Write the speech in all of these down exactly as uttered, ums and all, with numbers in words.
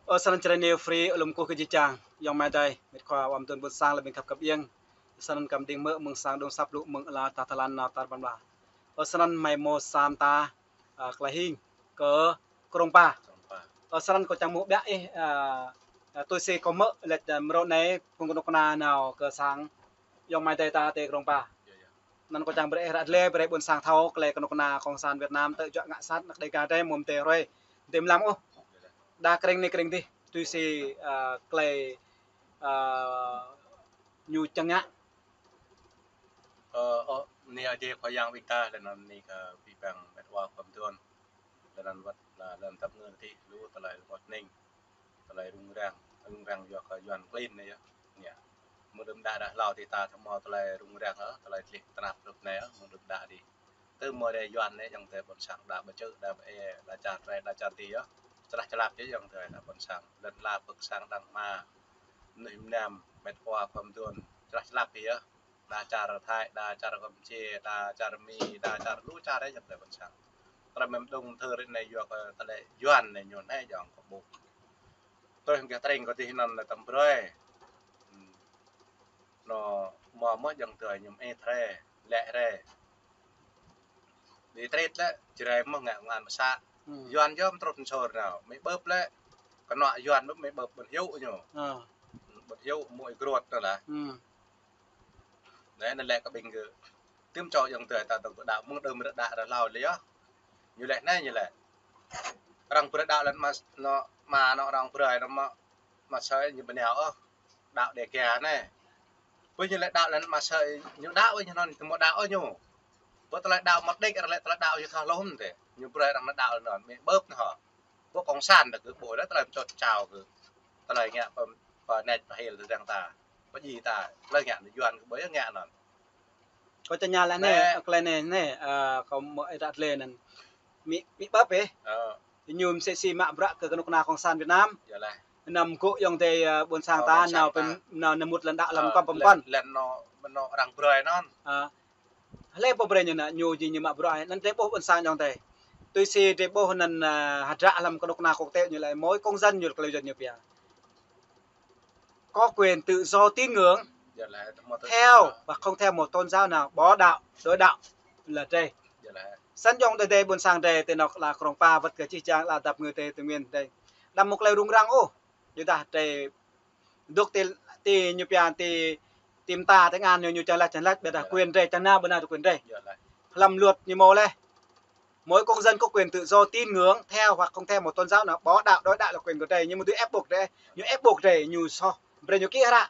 Ơ, snăn čơrơniu free, alum kuh kơ jih jang. Ayŏng amai adơi, mĕt khua, wam tŭn ƀuôn sang, lĕ ƀing khăp kăp iêng. Snăn kăm đing mơ̆ mơ̆ng sang đŭng sap lu mơ̆ng ala tah tơlan nao tar ƀan ƀa. Ơ, snăn hmei mơ̆ sam ta, a, klei hing kơ Krông Pa. Krông Pa. Ơ, snăn kâo čang mŭ ƀiă ih, a, a, tui si kâo mơ̆ lĕ, a, mrô anei phung kơnuk kơna nao kơ sang ayŏng amai adơi ta tơ Krông Pa. Yơh, yơh. Anăn kâo čang brơi ih ră lĕ brơi ƀuôn sang thâo klei kơnuk kơna Cộng sản Việt Nam tơ juă ngă sat năk Đêga drei mơ̆ mơ̆ tơ hrơi. Dê mlam ôh. Đa krĭng anei krĭng adih. Tui si, a, klei, a, ñu čang ngă. Ơ, ơ, anei Adai Khua Yang ƀing ta, lĕ anăn anei kơ ƀing mĕt wa khua mduôn. Lĕ anăn wăt lĕ anăn tăp ngơ adih lu tơlơi rơngot hning. Tơlơi rŭng răng, rŭng răng yua kơ Yuăn klin anei yơh. Anei. Mơ̆ng đưm đă đah hlâo adih ta thâo mơ̆ tơlơi rŭng răng, ơ, tơlơi tlih tơnap hrup anei, ơ, mơ̆ng đưm đă adih. Tơ mơ̆ rei Yuăn anei ayŏng adơi ƀuôn sang đa ƀu čư̆, đa ƀu ê, đa čar drei, đa čar adih yơh. Čơlah čơlap či ayŏng adơi đa ƀuôn sang. Lăn ala pơ̆k sang đang hma. Mnuih mơnam, mĕt wa khua mduôn. Čơlah čơlap či yơh. Đa čar Thái, đa čar Kampuchia, đa čar Mi, đa čar lu čar ơ ayŏng adơi ƀuôn sang. Tơlơi mơ̆ng đŭng thơ rĭ anei yua kơ tơlơi Yuăn anei ñu anei ayŏng kơ ƀuh. Tui hăng gah tring kơ adih anăn lĕ tăm brơi. Hmm. Anŭn mơ̆ mơ̆ ayŏng adơi ñu ê hrơi, lĕ hrơi. Đi trĕt lĕ, Jrai mơ̆ ngă ngăn mơsa. Hmm. Yuăn yơh mơtrut msor nao. Mĭ ƀơ̆p lĕ, kơnŏ Yuăn ƀơ̆p mĭ ƀơ̆p ƀơ̆n hiu ñu. Ơ. Ƀơ̆n hiu mui gruat anŭn lah. Hmm. Anei, anăn lĕ kơ ƀing gơ̆. Tơm čô ayŏng adơi ta tơ̆ng kơ đaŏ mơ̆ng đưm ră đaŏ ră hlâo lĕ yơh. Ñu lĕ anei ñu lĕ. Arăng brơi đaŏ lăn mă, anŭn mă anŭn arăng brơi anŭn mă, mă sơi ñu ƀu nao ôh. Đaŏ Đêga anei. Pơ ñu lĕ đaŏ lăn mă sơi ñu đaŏ ñu anŭn tơ mơ̆ đaŏ ôh ñu. Pơ tơlơi đaŏ mơ̆ đĕč arăng lĕ tơlơi đaŏ ñu thâo hlŏm tê. Ñu brơi arăng đaŏ anŭn mĭ ƀơ̆p anŭn hŏ. Pơ Cộng sản đa gơ̆ ƀuh lĕ tơlơi mčot čao gơ̆. Tơlơi ngă pơ, pơ net pơ hil tơdang ta. Pơ djai ta. Tơlơi ngă anŭn Yuăn gơ̆ ƀuh yơh ngă anŭn. Kâo čang ngă lĕ anei, klei anei, anei, a, kâo mơ̆ ih ră lĕ anăn. Mĭ, mĭ ƀơ̆p ih. Ơ. Ñu msĕ si mă bruă kơ kơnuk kơna Cộng sản Việt Nam. Yơh lah. Anăm gŭ ayŏng adơi, a, ƀuôn sang ta, nao pơ, nao, nao mŭt lăn đaŏ lăm kơm pơmpăn. Lăn, lăn anŭn, anŭn arăng brơi anŭn. A. Hlơi pô brơi ñu anŭn, ñu jing ñu mă bruă, anăn drei ƀuh ƀuôn sang ayŏng adơi. Tui si drei ƀuh anăn, a, hơdră lăm kơnuk kơna quốc tế ñu lĕ, mỗi công dân ñu klei dân ñu pia. Có quyền tự do tín ngưỡng, theo hoặc không theo một tôn giáo nào, bỏ đạo, đổi đạo là drei. Snăn ayŏng adơi ƀuôn sang drei, tơ anôk ala Krông Pa wăt kơ jih jang ala dap ngơ tơ Tây Nguyên drei. Đăm mŭk klei rŭng răng ôh, yua dah drei dôk ti, ti ñu pia ti, ti mta tơ ngăn ñu, ñu čang lač, čang lač, ƀiădah quyền drei, čang nao ƀu nao tơ quyền drei. Lăm luật ñu mơ̆ lĕ. Mỗi công dân có quyền tự do tín ngưỡng, theo hoặc không theo một tôn giáo nào, bỏ đạo, đổi đạo là quyền của drei. Ñu mơ̆ dưi ép buộc drei, ñu ép buộc drei, ñu soh. Brơi ñu kĭ hră.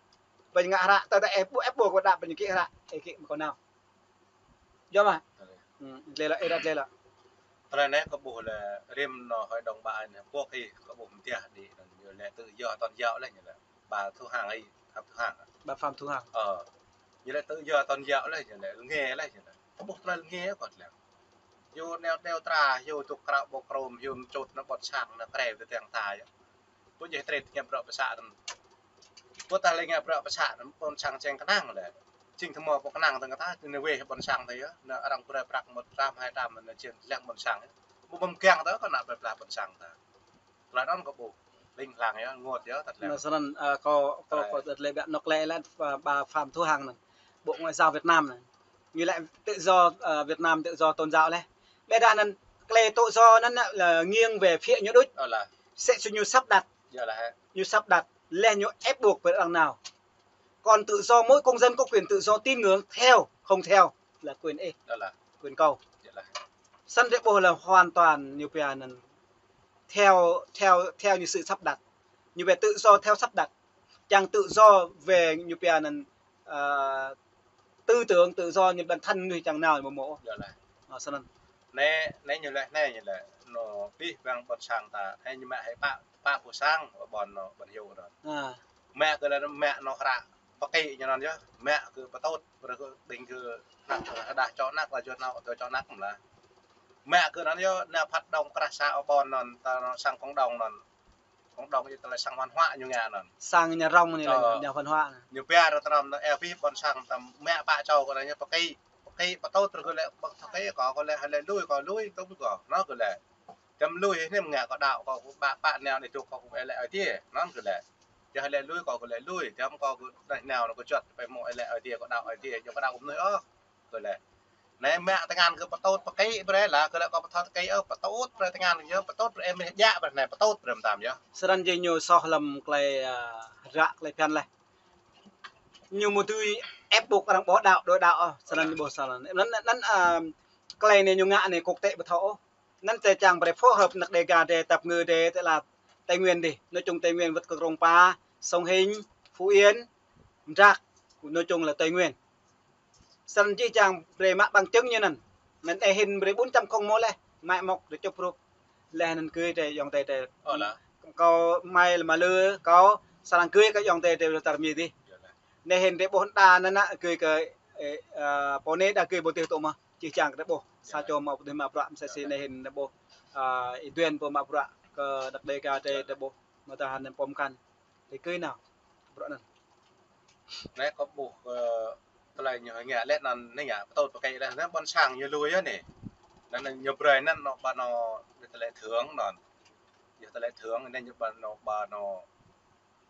Brơi ñu ngă hră, tơdah ép buộc, ép buộc đaŏ, brơi ñu kĭ hră. Ê kĭ mơ̆ kâo nao. Yơh mơ̆. Hmm, lĕ lĕ, ê ră lĕ lĕ. Tơlơi anei kâo ƀuh lĕ rĭm anŭn hơi đồng bào anei, quốc hội kâo ƀuh mơ̆ tiah đĭ anŭn ñu lĕ tự do tôn giáo lĕ ñu lĕ. Bà Thu Hằng ih, Phạm Thu Hằng. Bà Phạm Thu Hằng. Ơ. Ñu lĕ tự do tôn giáo lĕ, ñu lĕ lnge lĕ, ñu lĕ. Kâo ƀuh tơlơi lnge kơ lĕ. Ñu nao đeo tra, ñu dŏ krao ƀô̆ krôm, ñu mčut anŭn ƀuôn sang anŭn krê tơdang ta yơh. Ƀu djơ̆ trĕt ngă bruă pơsă anŭn. Ƀu ta lĕ ngă bruă pơsă anŭn, ƀuôn sang čang kơnang lĕ. Jing tơ mơ̆ ƀu kơnang tơ̆ng ta, anŭn wĕh ƀuôn sang ta yơh. Anŭn arăng brơi prăk mơ̆ trăm hai trăm anŭn jing lăng ƀuôn sang yơh. Ƀu ƀơ̆ng kiăng ta, kơ ană plơi pla ƀuôn sang ta. Tơlơi anŭn kâo ƀuh. Ling hlang yơh, rơngot yơh, tơlơi. Anŭn snăn, a, kâo, kâo, kâo tơlơi ƀiă anŏ lĕ lĕ, a, bà Phạm Thu Hằng anŭn. Bộ Ngoại giao Việt Nam anŭn. Ñu lĕ tự do, a, Việt Nam tự do tôn giáo lĕ. Ƀiădah anŭn, klei tự do anŭn lĕ nghiêng về phía ñu đôč. Ơ lah. Msĕ si ñu sắp đặt. Yơh lah. Ñu sắp đặt, lĕ ñu ép buộc brơi arăng nao. Còn tự do, mỗi công dân có quyền tự do tín ngưỡng, theo, không theo là quyền ih. Yơh lah. Quyền kâo. Yơh lah. Snăn drei ƀuh lĕ hoàn toàn ñu pia anŭn theo, theo, theo như sự sắp đặt. Ñu pia tự do theo sắp đặt. Čang tự do về ñu pia anŭn, a, tư tưởng, tự do ñu bản thân ñu čang nao mơ̆ mơ̆. Yơh lah. A, snăn. Anei, anei ñu lĕ, anei ñu lĕ. Anŭn pih ƀing ƀuôn sang ta, anei ñu mă hơi pă, pă pô sang, ƀuôn anŭn, ƀuôn hiu anŭn. A. Mă kơ lĕ, mă anŭn hră pơkĭ ñu anŭn yơh. Mă kơ pơtŭt, brơi kơ ƀing kơ anăk, hơdah čô anăk, lah čô anăk, čô anăk mơ̆ lah. Mă kơ anŭn yơh, anŭn phat đŏng krah sa ƀuôn anŭn, ta anŭn sang cộng đồng anŭn. Cộng đồng yơh tơlơi sang văn hóa ñu ngă anŭn. Sang nhà rông anai lĕ, ơ, nhà văn hóa anai. Ñu pia ră tơnăm anŭn, ơ, pih ƀuôn sang ta mă pă čô kơ anŭn yơh pơkĭ. Pơkĭ pơtŭt brơi kơ lĕ, ƀơ̆ng pơkĭ kơ, kơ lĕ, hơi lĕ lui kơ, lui tŭm kơ, anŭn kơ lĕ. Tơm lui anai mơ̆ng ngă kâo đaŏ, kâo kơ ƀă, ƀă nao anai tŭ kâo kơ ih lĕ Ơi Adai. Anŭn kơ lĕ. Tơdah lĕ lui kâo kơ lĕ lui, tơm kâo kơ anai nao anai kâo juăt ƀơi mơ̆ ih lĕ Ơi Adai, kâo đaŏ Ơi Adai, yua kâo đaŏ mơnuih ôh. Kơ lĕ. Anai mă tơngan kơ pơtŭt pơkĭ brơi lah, kơ lĕ kâo pơtŭt pơkĭ ôh, pơtŭt brơi tơngan kơ yơh, pơtŭt brơi em reh jak brơi anai, pơtŭt brơi mơtam yơh. Srăng jing ñu soh lăm tơlơi, a, ră tơlơi phiăn laih. Ñu mơ̆ dưi ép buộc arăng ƀu đaŏ, đuaĭ đaŏ ôh, srăng ñu ƀu soh lăm. Anŭn, anŭn, a, tơlơi anai ñu ngă anai kŭk tĕ ƀu thâo ôh. Anŭn tơlơi čang brơi phối hợp năk Đêga dih, tap ngư dih, tơlơi Tây Nguyên dih. Nói chung Tây Nguyên wơ̆t kơ Krông Pa, Sông Hinh, Phú Yên, Mdrak, nói chung là Tây Nguyên. Srăng jih jang brơi mă bằng chứng ñu anŭn. Anŭn ih hĭn brơi bốn chấm không mơ̆ laih, mă mŏk dih chụp rup. Laih anŭn gửi dih ayŏng adơi dih. Ơ lah. Kâo mai lĕ mă lư, kâo srăng gửi kơ ayŏng adơi dih tar mi dih. Anai hĭn dih ƀuh đa anŭn nă gửi kơ, ơ, ơ, pô anai đa gửi ƀu tih tŭ mơ̆. Jih jang kơ dih ƀuh. Sa čô mă ƀu tih mă bruă mơsĕ si anai hĭn dih ƀuh. Ơ, Y Duen pô mă bruă kơ năk Đêga dih dih ƀuh. Mơ̆ tơhan anŭn pơm kăn. Tơkơi nao. Bruă anŭn. Anai kâo ƀuh, ơ, tơlơi ñu ngă lĕ anŭn anai ngă pơtŭt pơkĭ lĕ anŭn ƀôn sang ñu lui yơh anai. Anŭn ñu brơi anŭn nao ƀă nao tơlơi thưởng anŭn. Yua tơlơi thưởng anai ñu ƀă nao ƀă nao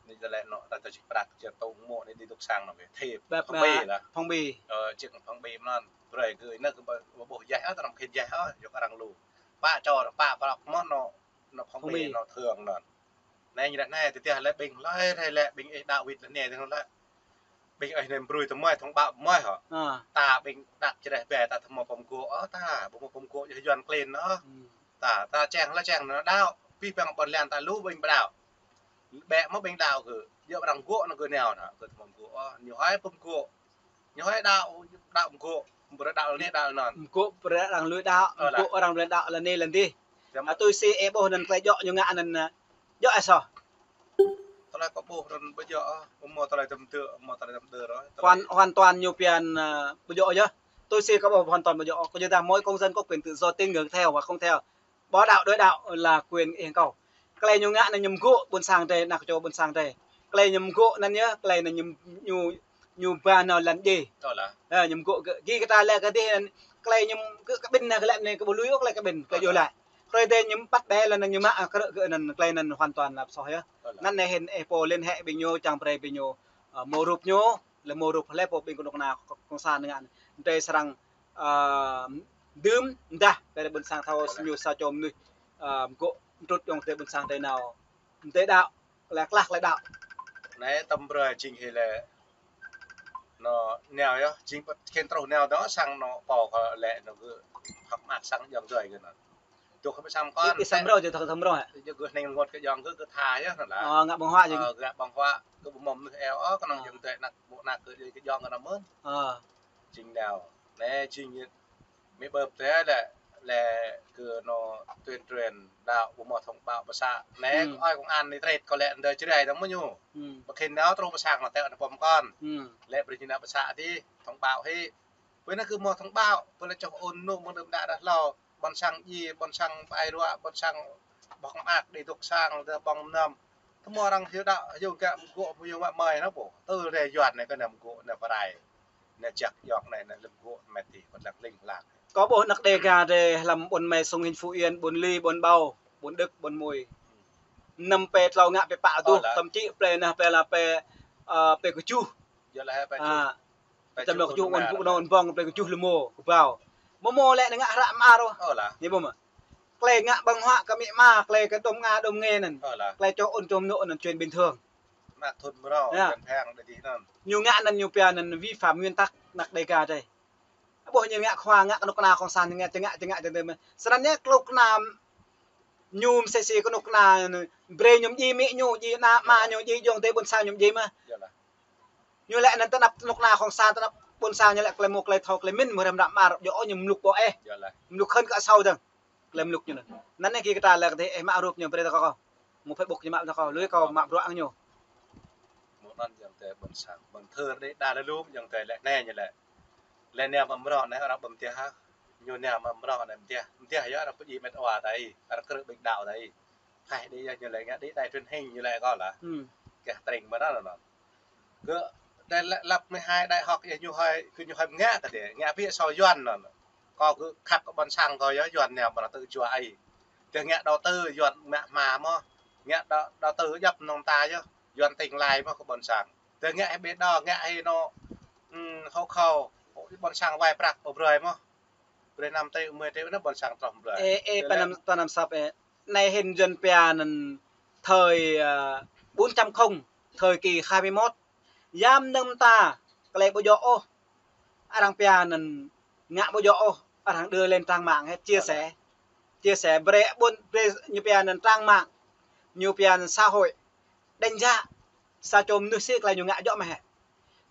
anai tơlơi nao ta tơčih prăk čer tông mơ̆ anai đĭ dŏ sang anŭn kơ. Thê ƀă phong bì lah. Phong bì. Ơ, čih phong bì anŭn. Brơi kơ anai kơ ƀă ƀuh djai ôh, tơnăm khĭn djai ôh, yua kơ arăng lu. Pă čô, pă prăk mơ̆ nao nao phong bì, phong bì, nao thưởng anŭn. Anai ñu laĭ anai, tơdah lĕ ƀing hlơi rai lĕ, ƀing ih đaŏ wĭt lĕ anai tơdah lĕ. Ƀing ih anai brơi tơmơi, thông báo tơmơi hŏ. Ơ. Ta ƀing đaŏ čơreh ƀe ta tơmơi pơm gŏ, ơ, ta, ƀu mơ̆ pơm gŏ, yua Yuan klin ôh. Hmm. Ta, ta čang lĕ čang nao đaŏ, pih păng ƀôn lan ta lu ƀing ƀu đaŏ. Ƀĕ mơ̆ ƀing đaŏ kơ, yua arăng gŏ nao kơ nao nă, kơ tơmơi gŏ, ơ, ñu hơi pơm gŏ. Ñu hơi đaŏ, đaŏ mơ̆ gŏ, brơi đaŏ lĕ anai đaŏ lĕ anŭn. Mơ̆ gŏ brơi arăng lui đaŏ, ơ, mơ̆ lah, gŏ arăng lui đaŏ lĕ anai lĕ dih. Tơm- A, tui si ih ƀuh anŭn tơlơi djŏ ñu ngă anŭn, ơ, djŏ ih soh. Tơlơi kâo ƀuh anŭn ƀu djŏ, ơ, ƀu mơ̆ tơlơi tơm tơ̆, ƀu mơ̆ tơlơi tơm tơ̆ ôh. Hoàn, hoàn toàn ñu phiăn, ơ, ƀu djŏ yơh. Tui si kâo ƀuh hoàn toàn ƀu djŏ. Kâo yua dah mỗi công dân có quyền tự do tín ngưỡng theo hoặc không theo. Ƀu đaŏ đuaĭ đaŏ là quyền ih kâo. Tơlơi ñu ngă anai ñu mơ̆ gŏ ƀôn sang dih, năk čô ƀôn sang dih. Tơlơi ñu mơ̆ gŏ anŭn yơh, tơlơi anŭn ñu, ñu, ñu ba nao lăn djai. Ơ lah. Ơ, ñu mơ̆ gŏ kơ, gih kơ ta lĕ kơ dih anŭn, tơlơi ñu kơ, kơ ƀĭn anai kơ lĕ anai kơ ƀu lui ôh tơlơi kơ ƀĭn, kơ yua lah. Hrơi dih ñu păt dih lĕ anŭn ñu mă, ơ, kơ, kơ anŭn, tơlơi anŭn hoàn toàn là soh yơh. Ơ lah. Anŭn anai hĭn ih pô liên hệ ƀing ñu, čang brơi ƀing ñu, ơ, mơ̆ rup ñu, lĕ mơ̆ rup hlơi pô ƀing kơnuk kơna cộng sản ngă anŭn. Anŭn srăng ơ, dưm, dah, brơi ƀôn sang thâo, ơ, ñu sa čô mơnuih, ơ, gŏ mtrŭt ayŏng adơi ƀôn sang adơi nao. Adơi đaŏ, lĕ klah lĕ đaŏ. Anai tơm brơi jing hĭ lĕ, nao, nao yơh, jing pơkĭn truh nao dŏ sang nao pô kơ lĕ nao gơ̆ hơ̆k mơak sang ayŏng adơi gơ̆ nao. Tŭ kơ ƀu sang kơ ih, ih samrô, jing thâo samrô hă? Jing gơ̆ hnĭng rơngot kơ ayŏng gơ̆, gơ̆ tha yơh nao lah. Ơ, ngă ƀơ̆ng huă jing. Ơ, ngă ƀơ̆ng huă, gơ̆ ƀu mơ̆ mơnuih eo ôh, kơnơ̆ng, ơ, ayŏng adơi năk, ƀô̆ năk kơ, kơ ayŏng gơ̆ nao mơ̆n. Ơ. Jing nao. Anai jing mĭ ƀơ̆p tơlơi lĕ, lĕ kơ nao tuyên truyền đaŏ ƀu mơ̆ thông báo pơsă. Anai, hmm, ơi công an anai trĕt kơ lĕ ndơ čơrai tơm mơ̆ ñu. Hmm. Pơkĭn nao truh pơsă nao tĕ nao pơm kăn. Hmm. Lĕ brơi ñu nao pơsă dih, thông báo hĭ. Ƀơi anai kơ mơ̆ thông báo, ƀơi lĕ čoh ôn nŭ mơ̆ đưm đă đah hlâo. Ƀôn sang djai, ƀôn sang ƀai ruă, ƀôn sang ƀơ̆ng mơak đĭ dŏ sang, đĭ ƀơ̆ng mơnam. Tơmơi arăng hyu đaŏ, hyu gơ̆ mơ̆ gŏ, hyu mă mơi nă pô. Tơl rai Yuan anai kơ nao mơ̆ gŏ, nao pơrai. Nao jak ayŏng anai, nao lơ̆m gŏ, mĕt dih, kơ lăng ling lang. Kâo ƀuh năk Đêga dih, hlăm ƀôn Mê, Sông Hinh, Phú Yên, ƀôn Li, ƀôn Bau, ƀôn Đức, ƀôn Mui. Năm pê tlâo ngă pê pă tuh, ơ lah, tơm čih pê anai pê lah pê, ơ, pê kơjuh. Yơh lah, pê kơjuh. Ơ. Pê kơjuh, tơm kơjuh, ôn pŭ nao ôn ƀơ̆ng, pê kơjuh lơmô, kơƀao. Mơ̆ mơ̆ lĕ nao ngă hră mơar ôh. Ơ lah. Ñu ƀuh mơ̆. Tơlơi ngă ƀơ̆ng huă kơ amĭ ama, tơlơi kơ đom nga đom nge anŭn. Ơ lah. Tơlơi čoh ôn čoh mơnŭ anŭn chuyện bình thường. Mă thun mơrâo, yơh, phiăn phiăn đĭ đih anŭn. Ñu ngă anŭn ñu pia anŭn vi phạm nguyên tắc năk Đêga dih. Ƀuh ñu ngă khua, ngă kơnuk kơna cộng sản, ngă čơngă, čơngă, čơngă. Sơnăn ñu kơnuk kơna ñu mơsĕ si kơnuk kơna, brơi ñu djai amĭ ñu, djai ană ama ñu, djai ayŏng adơi ƀôn sang ñu djai mơ̆. Yơh lah. Ñu lĕ anŭn tơnap kơnuk kơna cộng sản, tơnap ƀôn sang ñu lĕ tơlơi mơ̆ tơlơi thâo, tơlơi mĭn mơ̆ hrăm hră mơar, djơ̆ ñu mluk ƀô̆ ih. Yơh lah. Mluk hơn kơ asâo dơ̆ng. Tơlơi mluk ñu anŭn. Anŭn anai gih kơ ta lĕ kơ dih, ih mă rup ñu brơi ta kơ kâo. Mơ̆ Facebook ñu mă ta kơ kâo, lui kâo mă bruă ñu. Mơ̆ anŭn ayŏng adơi ƀôn sang, ƀôn thơ dih đa lơlŭm ayŏng adơi lĕ anai ñu lĕ. Lĕ nao mă mơrâo anai arăng ƀu mơtiah hă. Ñu nao mă mơrâo anai mơtiah. Mơtiah yơh arăng pơjing mĕt wa ta ih, arăng krư̆ ƀing đaŏ ta ih. Hai đĭ yơh ñu lĕ ngă đĭ đài truyền hình ñu lĕ kâo lah. Hmm. Gah tring mơ̆ anŭn anŭn. Gơ̆ đe lăp mười hai đại học yơh ñu hơi, kơ ñu hơi ngă kơ dih, ngă biă asâo Yuan anŭn. Kâo gơ̆ khăp kơ ƀôn sang kâo yơh Yuan nao mă arăng tŭ jua ih. Tơ ngă đầu tư, Yuan ngă hma mơ̆. Ngă đầu, đầu tư djăp nong ta yơh. Yuan tương lai mơ̆ kơ ƀôn sang. Tơ ngă hĭ bê đo, ngă hĭ nô, ừm, hộ khẩu, ƀôn sang wai prăk pơ brơi mơ̆. Brơi năm triệu, mười triệu anŭn ƀôn sang troh brơi. Ê, ê, tơ pơ lĕ năm, pơ năm sap, ê. Anai hĭn Yuan pia anŭn thời, à, bốn chấm không, thời kỳ hai mươi mốt. Yam nơm ta, tơlơi ƀu djơ̆ ôh. Arăng pia anŭn ngă ƀu djơ̆ ôh, arăng đưa lên trang mạng hết, chia sẻ. Chia sẻ, brơi ƀôn, brơi ñu pia anŭn trang mạng, ñu pia anŭn xã hội. Đánh giá, sa čô mơnuih sĭ tơlơi ñu ngă djơ̆ mơ̆ hĕ.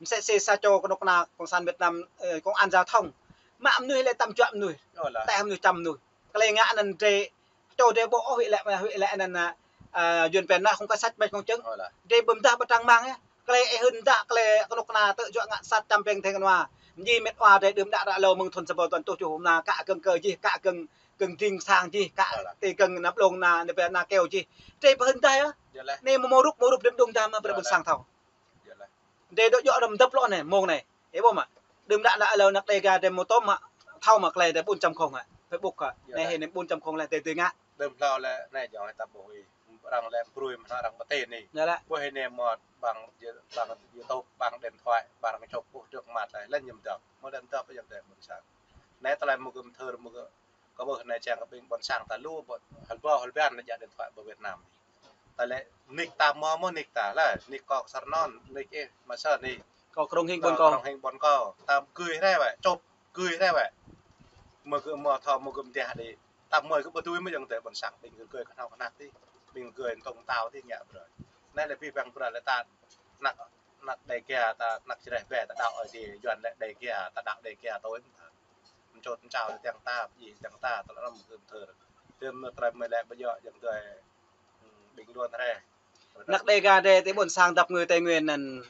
Msĕ sĭ sa čô kơnuk kơna Cộng sản Việt Nam, ơ, công an giao thông. Mă mơnuih lĕ tăm čuă mơnuih. Ơ lah. Tơl mơnuih čăm mơnuih. Tơlơi ngă anŭn drơi, čô drơi ƀu ôh huĭ lĕ, huĭ lĕ anŭn, ơ, Yuan pia anŭn không có sách mách bằng chứng. Ơ lah. Drơi ƀu mơdah pơ trang mạng yơh. Tơlơi ih hưn mơdah, tơlơi kơnuk kơna tơl čuă ngă sat čăm peng theng kơnua. Mơji mĕt wa drơi đưm đă ră lâo mơ̆ng thun sa ƀâo tuăn tuh čuh hmna, kă kơ̆ng kơ jih, kă kơ̆ng, kơ̆ng ding sang jih, kă tơ kơ̆ng năp lông na, năp na keo jih. Drơi pơhưn mơdah yơh. Yơh lah. Anai mơ̆ mơrup, mơrup đưm đung mơdah mơ̆ brơi ƀôn sang thâo. Yơh lah. Drơi dŏ djơ̆ đơ̆m dăp lŏ anai, mơ̆ng anai. Ih ƀuh mơ̆. Đưm đă đă lâo anăk Đêga drơi mơ̆ tŏm mơ̆, thâo mơ̆ tơlơi drơi bốn chấm không hă. Facebook hă. Yơh lah. Anai hĭ anai bốn chấm không lĕ drơi drơi ngă. Đưm hlâo lĕ anai jŏng ta ƀuh ih. Arăng lĕ brơi mơ̆ arăng pơtê anai. Yơh lah. Ƀuh hĭ anai mơ̆ ƀăng, ƀăng YouTube, ƀăng điện thoại, ƀăng čŏp ƀuh trước mặt lĕ, lĕ ñu dăp. Mơ̆ lĕ dăp yơh drơi ƀôn sang. Anai tơlơi mơ̆ gơ̆m thơr mơ̆ gơ̆m Kơ ƀuh anai čang kơ ƀing ƀôn sang ta lu ƀu hơl ƀuh hơl ƀiă anai djă điện thoại ƀơi Việt Nam. Ta lĕ nik ta mơ̆ mơ̆ nik ta lah, nik kâo Sar Non, nik ih Masa nik. Kâo Krông Hing ƀôn kâo. Kâo Krông Hing ƀôn kâo. Ta gưi rai wĕ, čŏp gưi rai wĕ. Mơ̆ gơ̆ mơ̆ thâo mơ̆ gơ̆m deh đĭ. Ta mơ̆ gơ̆ ƀu dưi mơ̆ yŏng tơ ƀôn sang ƀing gơ̆ gưi kơnhâo kơnăk tih. Ƀing gơ̆ tŏng tao tih ngă brơi. Anai lĕ ƀing ƀăng brơi lĕ ta anăk, anăk Đêga ta, anăk Jrai Be ta đaŏ Ơi Adai, Yuan lĕ Đêga ta đaŏ Đêga tui mơ̆n. Mơčot mơčao tơdang ta, pơjing tơdang ta, tơlơi anŭn mơ̆ gơ̆m thơr. Tơl mơ̆ tơlơi mơ̆ lĕ ƀu djơ̆ yŏng tơ, hm, ƀing luăn rai. Anăk Đêga drơi tơ ƀôn sang dăp ngư Tây Nguyên anŭn,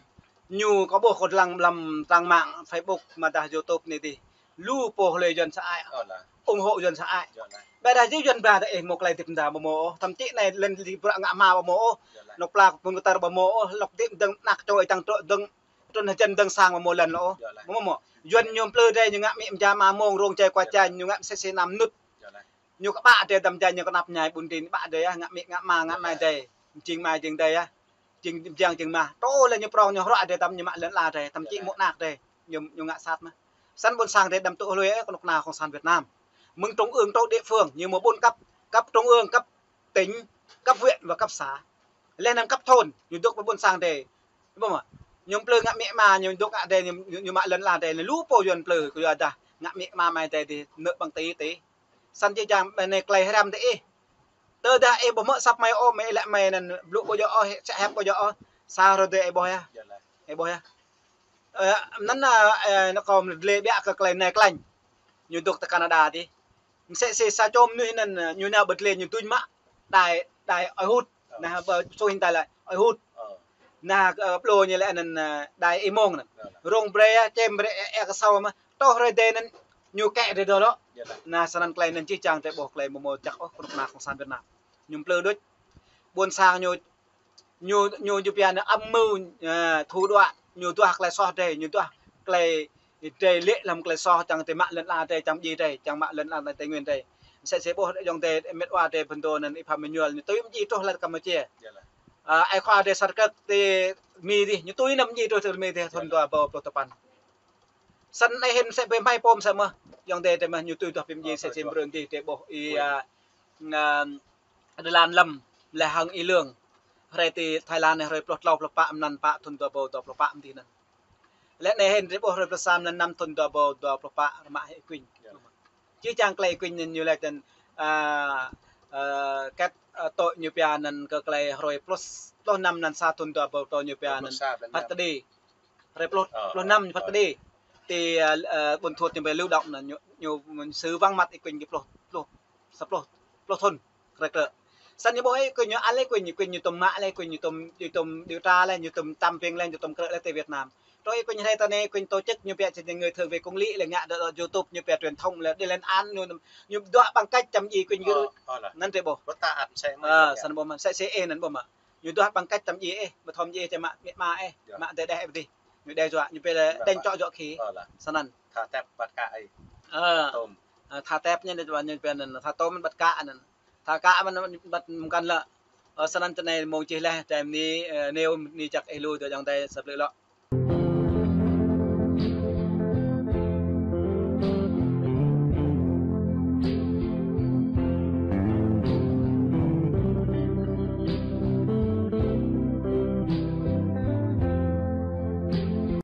ñu kâo ƀuh kâo lăng lăm trang mạng Facebook mơ̆ dah YouTube anai tih. Lu pô hlơi Yuan sơăi. Ơ lah. Ủng hộ Yuan sơăi. Yơh lah. Ƀơi dah jih Yuan ba tơ ih mơ̆ tơlơi dĭp mơda ƀu mơ̆ ôh. Thậm chí anai lĕ dĭp bruă ngă hma ƀu mơ̆ ôh. Yơh lah. Anŏ pla kơ pun kơtăr ƀu mơ̆ ôh. Lŏk dĭp dơ̆ng anăk čô ih tăng trŏ dơ̆ng trŭn hơjăn dơ̆ng sang mơ̆ mơ̆ lăn lŏ. Yơh lah. Mơ̆ mơ̆. Yuan ñu plư drơi ñu ngă mĭ mơja ma mông rông jai kua čañ ñu ngă msĕ sĭ năm mơnŭt. Yơh lah. Ñu kơƀah drơi tăm jai ñu kơnăp ñai ƀun đin ƀah drơi ah, ngă mĭ ngă ma ngă mai drơi. Jing mai jing drơi ah. Jing jang jing mah. Tơ lĕ ñu prong ñu hrŏ drơi tăm ñu mă lŏn ala drơi, tăm či mơ̆ anăk drơi. Ñu, ñu ngă sat mơ̆. Săn ƀôn sang drơi đăm tŭ hlơi ơ kơnuk kơna Cộng sản Việt Nam. Mơ̆ng trung ương tơ địa phương, ñu mơ̆ bốn cấp, cấp trung ương, cấp tỉnh, cấp huyện và cấp xã. Lĕ năm cấp thôn, ñu dŏ ƀơi ƀôn sang drơi. Ƀuh mơ̆. Ñu plư ngă mĭ ma, ñu dŏ ngă drơi, ñu, ñu, ñu mă lŏn ala drơi, lu pô Yuan plư, kơ yua dah, ngă mĭ ma mai drơi dih, nơ̆ ƀăng tỉ tỉ. Săn či jang, ƀơi anai tơlơi hrăm tơ ih. Tơdah ih ƀu mơ̆ săp mai ôh, mai lĕ mai anŭn, blŭ ƀu djơ̆ ôh, sĕ hĕp ƀu djơ̆ ôh, sa hrơi drơi ih ƀuh yơh. Yơh lah. Ih ƀuh yơh. Ơ, anŭn, ơ, anai kâo mơ̆ dlĕ ƀiă kơ tơlơi anai klañ. Ñu dŏ tơ Canada dih. Msĕ sĭ sa čô mơnuih anŭn, ñu nao ƀơi dlĕ ñu duñ mă. Đài, đài Ơi Hút. Ơ. Nah, ƀơi sô hin tai lĕ Ơi Hút. Ơ. Nah, ơ, blô ñu lĕ anŭn, ơ, đài Y Mông anŭn. Ơ. Rông brơi, čem brơi, ơ, ơ, kơ sau mơ̆. Tơ hrơi drơi anŭn ñu kĕ drơi dŏ lŏ. Yơh lah. Nah, săn anŭn tơlơi anŭn či jang drơi ƀuh tơlơi mơ̆ mơ̆ jăk ôh kơnuk kơna Cộng sản Việt Nam. Ñu plư đôč. Ƀôn sang ñu ñu, ñu, ñu pia anŭn âm mưu, ơ, thủ đoạn, ñu duah tơlơi soh drơi, ñu duah tơlơi drơi lĕ lăm tơlơi soh čang drơi mă lŏn ala drơi, čang pơjing drơi, čang mă lŏn ala Tây Nguyên drơi. Msĕ sĭ ƀuh yŏng drơi mĕt wa drơi phŭn dô anŭn Y Phan Minh Yul, ñu tui pơjing truh lĕ Campuchia. Yơh lah. Ơ, ai khua drơi sat kơ̆k tơ Mi dih, ñu tui anŭn pơjing truh tơ Mi dih, thun dua ƀâo pluh tơpăn. Săn anai hĭn msĕ ƀơi mai pôm sa mơ̆, yŏng drơi drơi mơ̆, ñu tui duah pơjing msĕ sĭ brơi dih drơi ƀuh, ih, ơ, Đài Loan lăm, lĕ hăng Y Lương. Hrơi tơ Thái Lan anai hrơi pluh klâo pluh pă mlan pă thun dua ƀâo dua pluh pă mơ̆ dih anŭn. Lĕ anai hĭn drơi ƀuh hrơi pluh sa mlan năm thun dua ƀâo dua pluh pă rơmă hĭ Y Quynh. Yơh. Či čang tơlơi Y Quynh anŭn ñu lĕ tơl, ơ, ơ, kĕt, ơ, tŏ ñu pia anŭn kơ tơlơi hrơi pluh, pluh năm mlan sa thun dua ƀâo tŏ ñu pia anŭn. Phat Kơđi. Hrơi pluh, pluh năm phat kơđi. Tơ, ơ, ơ, ƀuôn thuôt ñu ƀơi Lưu Động anŭn ñu, ñu, ñu xứ vắng mặt Y Quynh kơ pluh, pluh, sa pluh, pluh thun. Krĕk krĕk. Săn ñu ƀuh Y Quynh ñu ăl Y Quynh, Y Quynh ñu tŭm mă lĕ, Y Quynh ñu tŭm, ñu tŭm điều tra lĕ, ñu tŭm tăm ping lĕ, ñu tŭm krĕk lĕ tơ Việt Nam. Tơ Y Quynh hrơi tơ anai Y Quynh tổ chức ñu pia či ñu người thượng về công lý lĕ ngă đơ, đơ YouTube ñu pia truyền thông lĕ đi lên án ñu, ñu duah bằng cách čăm pơjing Y Quynh gơ̆. Ơ, ơ lah. Anŭn drơi ƀuh. Ƀu ta ăt msĕ mơ̆. Ơ, săn ƀuh mơ̆, msĕ sĭ ih anŭn ƀuh mơ̆. Ñu duah bằng cách čăm pơjing ih, ƀu thâo pơjing ih čang mă, mĭ ma ih, mă drơi đeh ih ƀu dih. Ñu đe dọa, ñu pia lĕ đen čŏ dŏ khĭ. Ơ lah. Săn anŭn. Tha tep ƀăt kă ih. Ơ. Tha tôm. Ơ, tha tep ñu đe dọa ñu pia anŭn, tha tôm ƀăt kă anŭn. Tha kă mơ̆n ƀăt mơkăn lă. Ơ, snăn tơ anai mông čih laih, tơdơi anai, ơ, nêu anai jak ih lu tơ ayŏng adơi sa blư̆ lŏ.